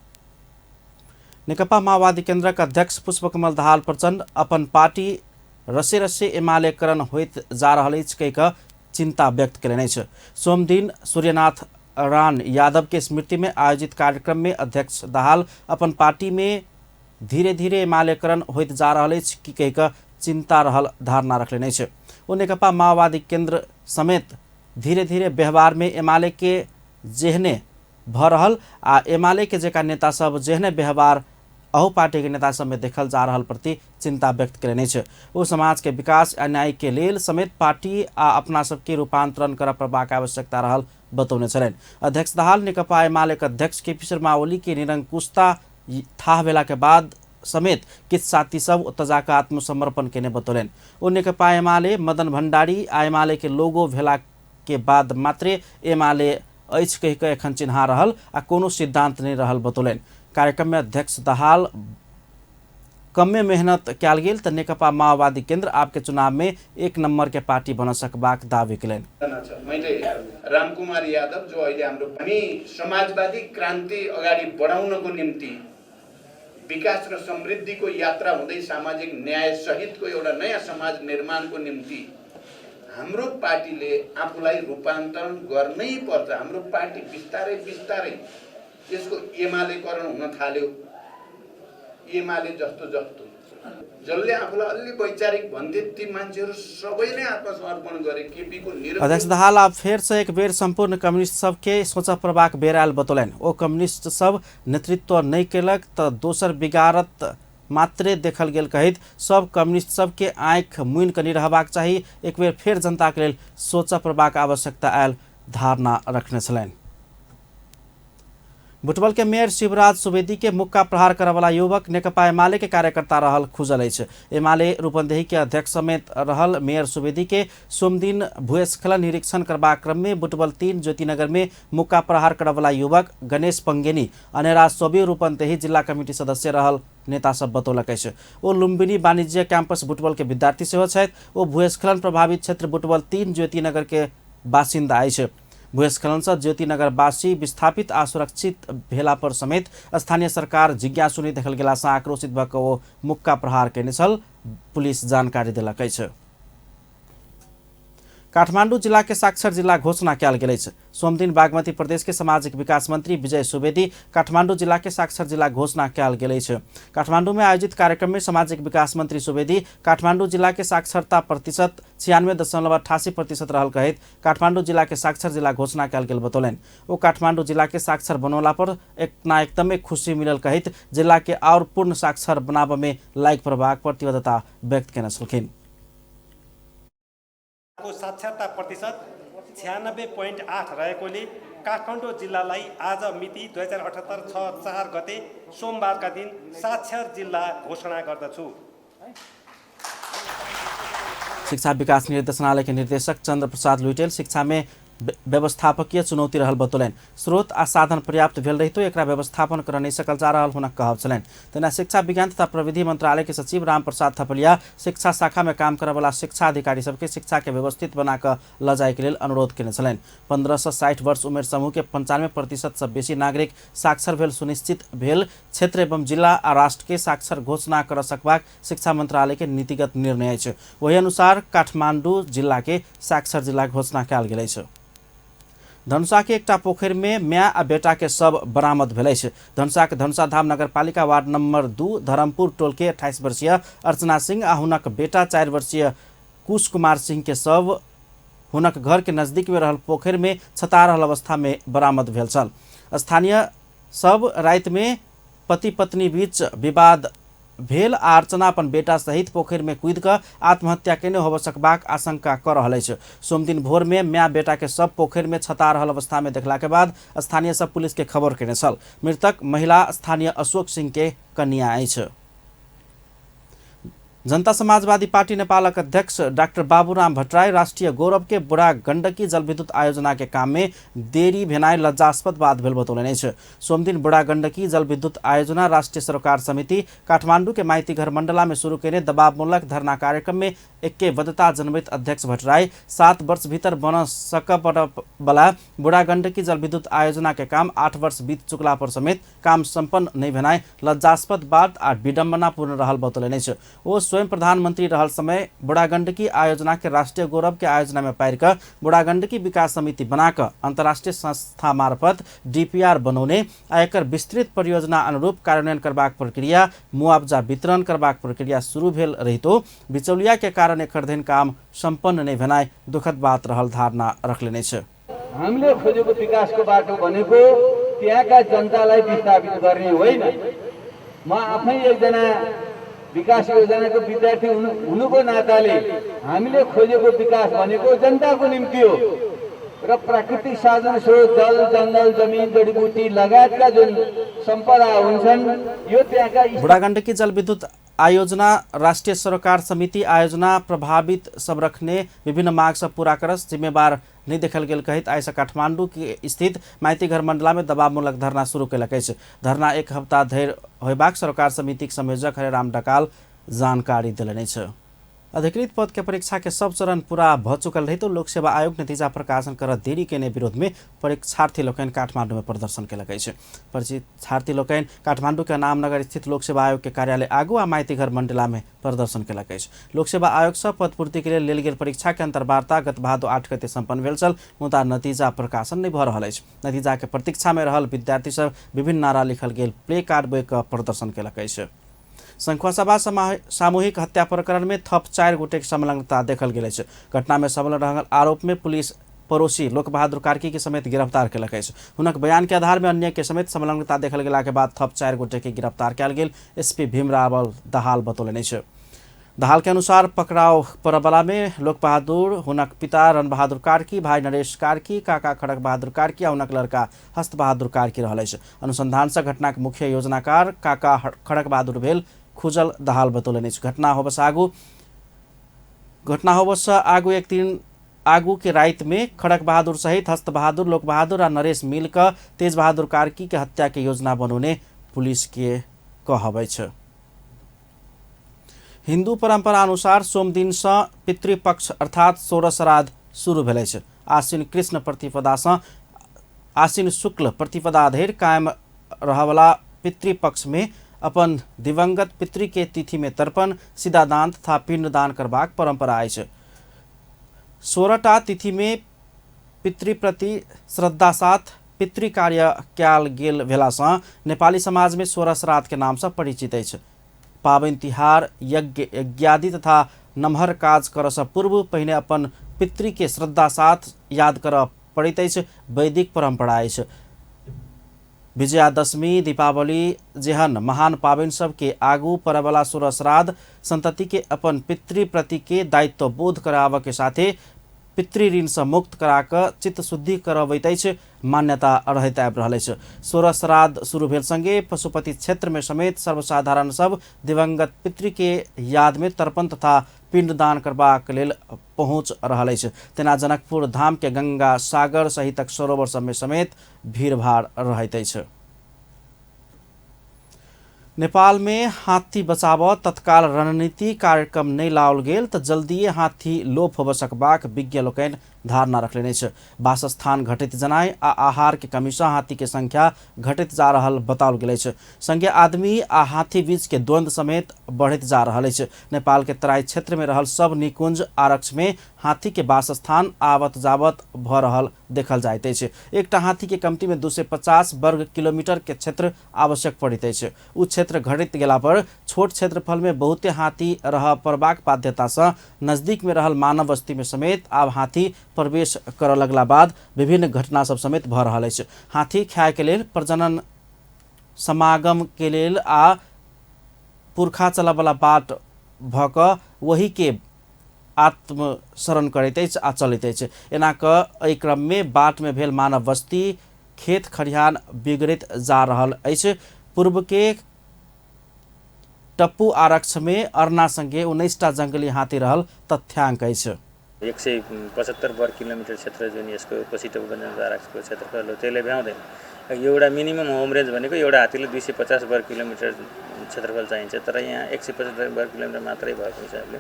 नेकपा माओवादी केन्द्रक अध्यक्ष पुष्पकमल दाहाल प्रचण्ड अपन पार्टी रसे रसे एमालेकरण होइत जा रहल अछि कहि कऽ चिंता व्यक्त केलनि अछि। सोमदिन सूर्यनाथ रान यादव के स्मृति में आयोजित कार्यक्रम में अध्यक्ष दाहाल अपन पार्टी में धीरे धीरे एमालेकरण होइत जा रहल अछि कि कहि कऽ चिंता रहल धारणा रखलनि अछि। ओ नेकपा माओवादी केंद्र समेत धीरे धीरे व्यवहार में एमाले के जेहने भऽ रहल आ एमाले के जेका नेता सब जेहने व्यवहार अहू पार्टी के नेता सब में देखल जा रहल प्रति चिंता व्यक्त केलनि अछि। ओ समाज के विकास आ न्याय के लेल समेत पार्टी आ अपना सबके रूपांतरण करऽ पड़बाक आवश्यकता रहल बतौने छलनि। अध्यक्ष दाहाल नेकपा एमाले के अध्यक्ष केपी शर्मा ओली के निरंकुशता थाह भेला के बाद समेत किछु साथी सब ओतऽ जाकऽ आत्मसमर्पण केने बतौलनि। ओ नेकपा एमाले मदन भंडारी आ एमाले के लोगो भेला के बाद मात्रे एमाले अछि कहि कऽ एखन चिन्हा रहल आ कोनो सिद्धांत नहि रहल बतौलनि। कार्यक्रम में अध्यक्ष दाहाल कमे मेहनत कयल गेल तऽ नेकपा माओवादी केंद्र आपके चुनाव में 1 नंबर के पार्टी बन सकबाक दावी केलनि। मैले रामकुमार यादव जो अहिले हाम्रो हामी समाजवादी क्रान्ति अगाडि बढाउनको निम्ति विकास र समृद्धिको यात्रा हुँदै सामाजिक न्याय सहितको एउटा नयाँ समाज निर्माणको निम्ति हाम्रो पार्टीले आफूलाई रूपान्तरण गर्नै पर्छ। हाम्रो पार्टी बिस्तारै बिस्तारै यसको एमालेकरण हुन थाल्यो। एमाले जस्तो जस्तो जसले आफूलाई अलि वैचारिक भन्थे ती मान्छेहरू सबैले आत्मसमर्पण गरे। केपीको निरन्तर। अध्यक्ष दाहाल आब फेर से एक बेर सम्पूर्ण कम्युनिस्ट सबके सोचऽ पड़बाक बेर आयल बतौलनि। ओ कम्युनिस्ट सब नेतृत्व नहि केलक तऽ दोसर बिगाड़त मात्रे देखल गेल कहैत सब कम्युनिस्ट सबके आँखि मुनि कऽ नहि रहबाक चाही, एक बेर फेर जनताके लेल सोचऽ पड़बाक आवश्यकता आयल धारणा रखने छलनि। बुटवल के मेयर शिवराज सुवेदी के मुक्का प्रहार करऽवला युवक नेकपा एमाले के कार्यकर्ता रहल खुजल अछि। एमाले रूपन्देही के अध्यक्ष समेत रहल मेयर सुवेदी के सोमदिन भूस्खलन निरीक्षण करबाक क्रम में बुटवल 3 ज्योतिनगर में मुक्का प्रहार करऽवला युवक गणेश पंगेनी अनेरा सोबी रूपन्देही जिला कमिटी सदस्य रहल नेता सब बतौलक अछि। ओ लुम्बिनी वाणिज्य कैंपस बुटवल के विद्यार्थी सेहो छथि। ओ भूस्खलन प्रभावित क्षेत्र बुटवल 3 ज्योतिनगर के बासिन्दा अछि। भूस्खलन से ज्योतिनगरवासी विस्थापित आ सुरक्षित भेला पर समेत स्थानीय सरकार जिज्ञासु नहि देखल गेला सँ आक्रोशित भऽ कऽ ओ मुक्का प्रहार केने छल, पुलिस जानकारी देलक अछि। काठमांडू जिला के साक्षर जिला घोषणा कयल गेल अछि। सोमदिन बागमती प्रदेश के सामाजिक विकास मंत्री विजय सुवेदी काठमांडू जिला के साक्षर जिला घोषणा कयल गेल अछि। काठमांडू में आयोजित कार्यक्रम में सामाजिक विकास मंत्री सुवेदी काठमांडू जिला के साक्षरता प्रतिशत 96.88% रहल कहैत काठमांडू जिला के साक्षर जिला घोषणा कयल गेल बतौलनि। ओ काठमांडू जिला के साक्षर बनौला पर एकदमै खुशी मिलल कहैत जिला के और पूर्ण साक्षर बनाबऽ में लागि पड़बाक प्रतिबद्धता व्यक्त केने छलखिन। को साक्षरता प्रतिशत 96.8 रहेकोले काठमाडौँ जिल्लालाई आज मिति 2078 6/4 गते सोमबारका दिन साक्षर जिल्ला घोषणा गर्दछु। शिक्षा विकास निर्देशनालय के निर्देशक चंद्र प्रसाद लुइटेल शिक्षा में व्यवस्थापकीय चुनौती रहल बतौलनि। स्रोत आ साधन पर्याप्त भेल रहितो एकरा व्यवस्थापन कर नहि सकल जा रहल हुनक कहब छलनि। तहिना शिक्षा विज्ञान तथा प्रविधि मंत्रालय के सचिव राम प्रसाद थपलिया शिक्षा शाखा में काम करऽवला शिक्षा अधिकारी सबके शिक्षा के व्यवस्थित बना कऽ लऽ जाय के लेल अनुरोध केने छलनि। 15 से 60 वर्ष उमेर समूह के 95% से बेसी नागरिक साक्षर भेल सुनिश्चित भेल क्षेत्र एवं जिला आ राष्ट्र के साक्षर घोषणा कर सकबाक शिक्षा मंत्रालय के नीतिगत निर्णय अछि। ओहि अनुसार काठमांडू जिला के साक्षर जिला घोषणा कयल गेल अछि। धनुषा के एकटा पोखरि में माय आ बेटा के शव बरामद भेल अछि। धनुषा के धनुषा धाम नगरपालिका वार्ड नंबर 2 धर्मपुर टोल के 28 वर्षीय अर्चना सिंह आ हुनक बेटा 4 वर्षीय कुश कुमार सिंह के शव हुनक घर के नजदीक में रहल पोखरि में छता रहल अवस्था में बरामद भेल छल। स्थानीय सब राति में पति पत्नी बीच विवाद भेल आ अर्चना अपन बेटा सहित पोखरि में कूदि कऽ आत्महत्या केने होबऽ सकबाक आशंका कऽ रहल अछि। सोमदिन भोर में माय बेटा के सब पोखरि में छता रहल अवस्था में देखला के बाद स्थानीय सब पुलिस के खबर केने छल। मृतक महिला स्थानीय अशोक सिंह के कन्या अछि। जनता समाजवादी पार्टी नेपालक अध्यक्ष डाक्टर बाबूराम भट्टराई राष्ट्रिय गौरव के बुढ़ा गण्डकी जलविद्युत आयोजना के काम में देरी भेनाइ लज्जास्पद बात भेल बतौलनि अछि। सोमदिन बुढ़ा गण्डकी जलविद्युत आयोजना राष्ट्रिय सरोकार समिति काठमांडू के माइतीघर मंडला में शुरू केने दबावमूलक धरना कार्यक्रम में ऐक्यबद्धता जनबैत अध्यक्ष भट्टराई 7 वर्ष भीतर बन सकबला बुढ़ा गण्डकी जलविद्युत आयोजना के काम 8 वर्ष बीत चुकला पर समेत काम सम्पन्न नहि भेनाइ लज्जास्पद बात आ विडम्बनापूर्ण रहल बतौलनि अछि। ओ स्वयं प्रधानमंत्री रहल समय बुढ़ा गण्डकी आयोजना के राष्ट्रीय गौरव के आयोजना में पारि कऽ बुढ़ा गण्डकी विकास समिति बना कऽ अंतर्राष्ट्रीय संस्था मार्फत डीपीआर बनौने आ एकर विस्तृत परियोजना अनुरूप कार्यान्वयन करबाक प्रक्रिया, मुआवजा वितरण करबाक प्रक्रिया शुरू भेल रहितो बिचौलिया के कारण एकर धरि काम सम्पन्न नहि भेनाइ दुखद बात रहल धारणा रखलनि अछि। हामीले खोजेको विकासको बाटो भनेको त्यहाँका जनतालाई विस्थापित गर्ने होइन। म आफै एकजना विकास योजनाको विद्यार्थी हुनुको नाताले हामीले खोजेको विकास भनेको जनताको निम्ति हो र प्राकृतिक साधन स्रोत जल, जंगल, जमिन, जडीबुटी लगायतका जुन सम्पदा हुन्छन् यो त्यहाँका बुढा गण्डकी जलविद्युत आयोजना राष्ट्रिय सरोकार समिति आयोजना प्रभावित सब रखने विभिन्न माग सब पूरा करस जिम्मेवार नहीं देखल गेल कहैत आइ काठमांडू के स्थित माइतीघर मंडला में दबावमूलक धरना शुरू केलक अछि। धरना 1 हप्ता धरि होयबाक सरोकार समितिक संयोजक हरेराम ढकाल जानकारी देलनि अछि। अधिकृत पद के परीक्षा के सब चरण पूरा भ चुकल रहितो लोक सेवा आयोग नतीजा प्रकाशन कर देरी केने विरोध में परीक्षार्थी लोकनि काठमांडू में प्रदर्शन केलक अछि। परीक्षार्थी लोकनि काठमांडू के नामनगर स्थित लोक सेवा आयोग के कार्यालय आगू आ माइतीघर मंडला में प्रदर्शन केलक अछि। लोक सेवा आयोग से पदपूर्ति के लेल लेल गेल परीक्षा के अंतर्वार्ता गत भादो 8 गते सम्पन्न भेल छल, मुदा नतीजा प्रकाशन नहीं भ रहल अछि। नतीजा के प्रतीक्षा में रहल विद्यार्थी सब विभिन्न नारा लिखल गेल प्ले कार्ड बोकि कऽ प्रदर्शन केलक अछि। संखुवासभा सामूहिक हत्या प्रकरण में थप 4 गोटे के संलग्नता देखल गेल अछि। घटना में संलग्न रहल आरोप में पुलिस पड़ोसी लोकबहादुर कार्की के समेत गिरफ्तार केलक अछि। हुनक बयान के आधार में अन्य के समेत संलग्नता देखल गेला के बाद थप 4 गोटे के गिरफ्तार कयल गेल एसपी भीमरावल दाहाल बतौलनि अछि। दाहाल के अनुसार पकड़ाव परबला में लोकबहादुर, हुनक पिता रणबहादुर कार्की, भाई नरेश कार्की, काका खड़क बहादुर कार्की आ हुनक लड़का हस्त बहादुर कार्की रहल अछि। अनुसंधान से घटनाक मुख्य योजनाकार काका खड़क बहादुर भेल खुजल दाहाल बतौलनि अछि। घटना होबसँ आगू एक दिन आगू के राति में खड़क बहादुर सहित हस्त बहादुर, लोक बहादुर आ नरेश मिलकर तेज बहादुर कार्की के हत्या के योजना बनौने पुलिस के कहब अछि। हिंदू परंपरा अनुसार सोमदिन से पितृपक्ष अर्थात सोरह श्राद्ध शुरू भेल अछि। आश्विन कृष्ण प्रतिपदा से आश्विन शुक्ल प्रतिपदा धरि कायम रहवला पितृपक्ष में अपन दिवंगत पितृ के तिथि में तर्पण, सिदादान तथा पिंडदान करबाक परंपरा अछि। 16टा तिथि में पितृप्रति श्रद्धा साथ पितृ कार्य कयल गेल भेलासँ नेपाली समाज में 16 श्राद्ध के नाम से परिचित अछि। पाबनि तिहार, यज्ञ यज्ञादि तथा नमहर काज करऽसँ पूर्व पहिने अपन पितृ के श्रद्धा साथ याद करऽ पड़ैत अछि, वैदिक परंपरा अछि। विजयादशमी, दीपावली जेहन महान पाबनि सबके आगू परबला 16 श्राद्ध संतति के अपन पितृ प्रति के दायित्व बोध कराबऽ के साथे पितृ ऋण से मुक्त करा कऽ चित्त शुद्धि करबैत अछि, मान्यता रहैत आबि रहल अछि। 16 श्राद्ध शुरू भेल संगे पशुपति क्षेत्र में समेत सर्वसाधारण सब दिवंगत पितृ के याद में तर्पण तथा पिंडदान करबाक लेल पहुँच रहल अछि। तेना जनकपुर धाम के गंगा सागर सहितक सरोवर सब में समेत भीड़भाड़ रहैत अछि। नेपाल में हाथी बचाव तत्काल रणनीति कार्यक्रम नहीं लाओल गेल तऽ जल्दिए हाथी लोप होबऽ सकबाक विज्ञ लोकनि धारणा रखलनि अछि। वासस्थान घटैत जनाइ आ आहार के कमी सँ हाथी के संख्या घटैत जा रहल बताओल गेल अछि। संगे आदमी आ हाथी बीच के द्वंद्व समेत बढ़ैत जा रहल अछि। नेपाल के तराई क्षेत्र में रहल सब निकुंज आरक्ष में हाथी के वासस्थान आवत जावत भऽ रहल देखल जाइत अछि। एकटा हाथी के कमती में 250 वर्ग किलोमीटर के क्षेत्र आवश्यक पड़ैत अछि। ओ क्षेत्र घटैत गेला पर छोट क्षेत्रफल में बहुते हाथी रह पड़बाक बाध्यता सँ नजदीक में रहल मानव बस्ती में समेत आब हाथी प्रवेश करऽ लगला बाद विभिन्न घटना सब समेत भऽ रहल अछि। हाथी खाय के लेल, प्रजनन समागम के लेल आ पुरखा चलऽवला बाट भऽ कऽ वही के आत्मशरण करैत अछि आ चलैत अछि। एना कऽ एहि क्रम में बाट में भेल मानव बस्ती, खेत खरिहान बिगड़ैत जा रहल अछि। पूर्व के टप्पू आरक्ष में अर्ना संगे 19टा जंगली हाथी रहल तथ्यांक अछि। 175 वर्ग किलोमिटर क्षेत्र जुन यसको कोशी टप्पु वन्यजन्तु आरक्षको क्षेत्रफल हो त्यसले भ्याउँदैन। एउटा मिनिमम होम रेन्ज भनेको एउटा हात्तीले 250 वर्ग किलोमिटर क्षेत्रफल चाहिन्छ, तर यहाँ 175 वर्ग किलोमिटर मात्रै भएको हिसाबले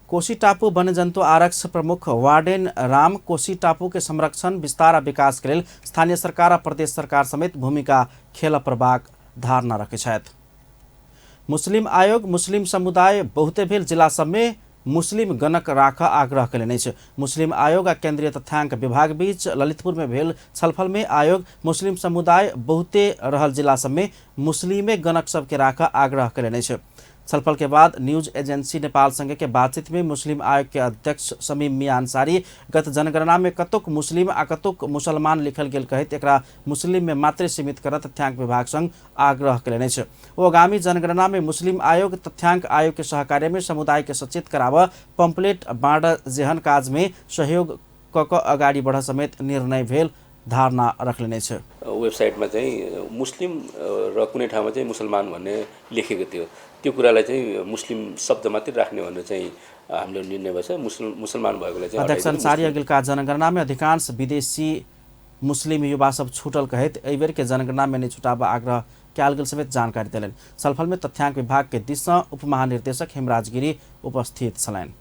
कोशी टापू वन्यजन्तु आरक्ष प्रमुख वार्डेन राम कोशी टापू के संरक्षण विस्तार आ विकास के लेल स्थानीय सरकार आ प्रदेश सरकार समेत भूमिका खेल परबाक धारणा रखै छथि। मुस्लिम आयोग मुस्लिम समुदाय बहुते भेल जिला सबमे मुस्लिम गणक राख आग्रह कयलनि अछि। मुस्लिम आयोग आ केंद्रीय तथ्यांक विभाग बीच ललितपुर में भेल छलफल में आयोग मुस्लिम समुदाय बहुते रहल जिला सबमे मुस्लिमे गणक सबके राख आग्रह कयलनि अछि। छलफल के बाद न्यूज एजेंसी नेपाल संघ के बातचीत में मुस्लिम आयोग के अध्यक्ष समीम मियां अंसारी गत जनगणना में कतोक मुस्लिम आ कतोक मुसलमान लिखल गेल कहैत एकरा मुस्लिम में मात्र सीमित कर तथ्यांक विभाग संग आग्रह कयलनि अछि। ओ आगामी जनगणना में मुस्लिम आयोग तथ्यांक आयोग के सहकार्य में समुदाय के सचेत कराब पंपलेट बाँड जेहन काज में सहयोग क अगाडि बढ़ समेत निर्णय भेल धारणा रखलनि अछि। वेबसाइटमा चाहिँ मुस्लिम र कुनै ठाउँमा चाहिँ मुसलमान भन्ने लेखेको थियो, त्यो कुरालाई चाहिँ मुस्लिम शब्द मात्रै राख्ने भनेर चाहिँ हाम्रो निर्णय भएछ। मुसलमान भएकोलाई चाहिँ अध्यक्ष अंसारी अगिलका जनगणना में अधिकांश विदेशी मुस्लिम युवा सब छूटल कहैत एहिबेर के जनगणना में नहि छुटाब आग्रह कयल गेल समेत जानकारी देलनि। छलफल में तथ्यांक विभाग के दिस सँ उप महानिर्देशक हेमराज गिरी उपस्थित छलनि।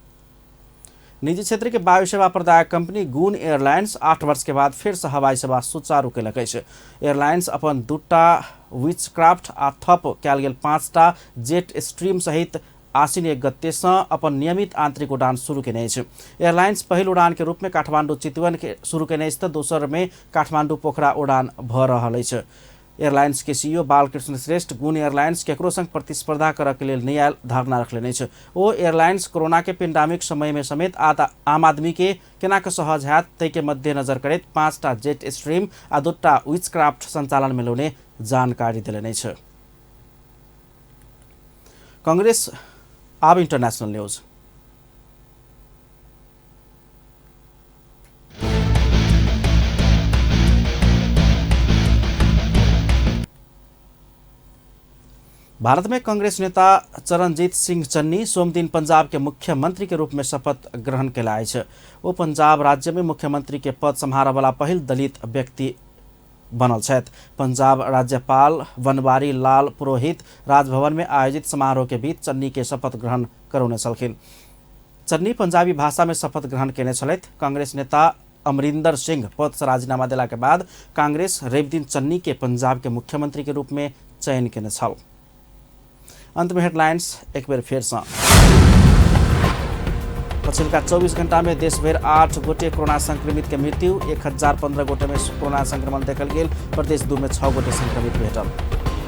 निजी क्षेत्र के वायु सेवा प्रदायक कंपनी गुन एयरलाइंस 8 वर्ष के बाद फिर से हवाई सेवा सुचारू कयलक अछि। एयरलाइंस अपन 2टा विचक्राफ्ट आ थप कयल गेल 5टा जेट स्ट्रीम सहित आश्विन 1 गते सँ अपन नियमित आंतरिक उड़ान शुरू केने अछि। एयरलाइंस पहिल उड़ान के रूप में काठमांडू चितवन के शुरू केने अछि तऽ दोसर में काठमांडू पोखरा उड़ान भऽ रहल अछि। एयरलाइंस के सीईओ बालकृष्ण श्रेष्ठ गुन एयरलाइंस केकरो संग प्रतिस्पर्धा करऽ के लेल नहि आयल धारणा रखलनि अछि। ओ एयरलाइंस कोरोना के पेंडेमिक समय में समेत आम आदमी के केना के सहज हैत ताहि के मद्देनजर करैत 5टा जेट स्ट्रीम आ 2टा विचक्राफ्ट संचालन में लौने जानकारी देलनि अछि। कांग्रेस आब इंटरनेशनल न्यूज। भारत में कांग्रेस नेता चरणजीत सिंह चन्नी सोमदिन पंजाब के मुख्यमंत्री के रूप में शपथ ग्रहण कयला अछि। ओ पंजाब राज्य में मुख्यमंत्री के पद सम्हारऽ वाला पहिल दलित व्यक्ति बनल छथि। पंजाब राज्यपाल बनवारी लाल पुरोहित राजभवन में आयोजित समारोह के बीच चन्नी के शपथ ग्रहण करौने छलखिन। चन्नी पंजाबी भाषा में शपथ ग्रहण केने छलथि। कांग्रेस नेता अमरिंदर सिंह पद से राजीनामा देला के बाद कांग्रेस रविदिन चन्नी के पंजाब के मुख्यमंत्री के रूप में चयन केने छल। अंत में हेडलाइंस एक बेर फेर सँ। पछिल्का 24 घंटा में देशभरि 8 गोटे कोरोना संक्रमित के मृत्यु, 1015 गोटे में कोरोना संक्रमण देखल गेल। प्रदेश 2 में 6 गोटे संक्रमित भेटल।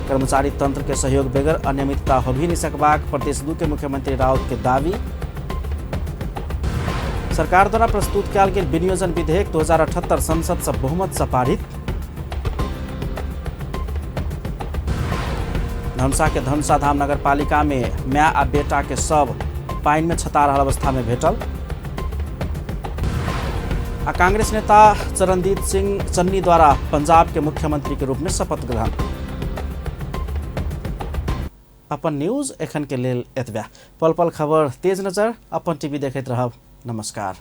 कर्मचारी तंत्र के सहयोग बेगर अनियमितता हो भी नहीं सकबाक प्रदेश 2 के मुख्यमंत्री राउत के दावी। सरकार द्वारा प्रस्तुत कयल गेल विनियोजन विधेयक 2078 संसद से बहुमत से पारित। धनुषा के धनुषा धाम नगरपालिका में माय आ बेटा के शव पानि में छता रहल अवस्था में भेटल। आ कांग्रेस नेता चरणजीत सिंह चन्नी द्वारा पंजाब के मुख्यमंत्री के रूप में शपथ ग्रहण। अपन न्यूज एखन के लेल एतबे। पल पल खबर तेज नजर अपन टीवी देखैत रहब। नमस्कार।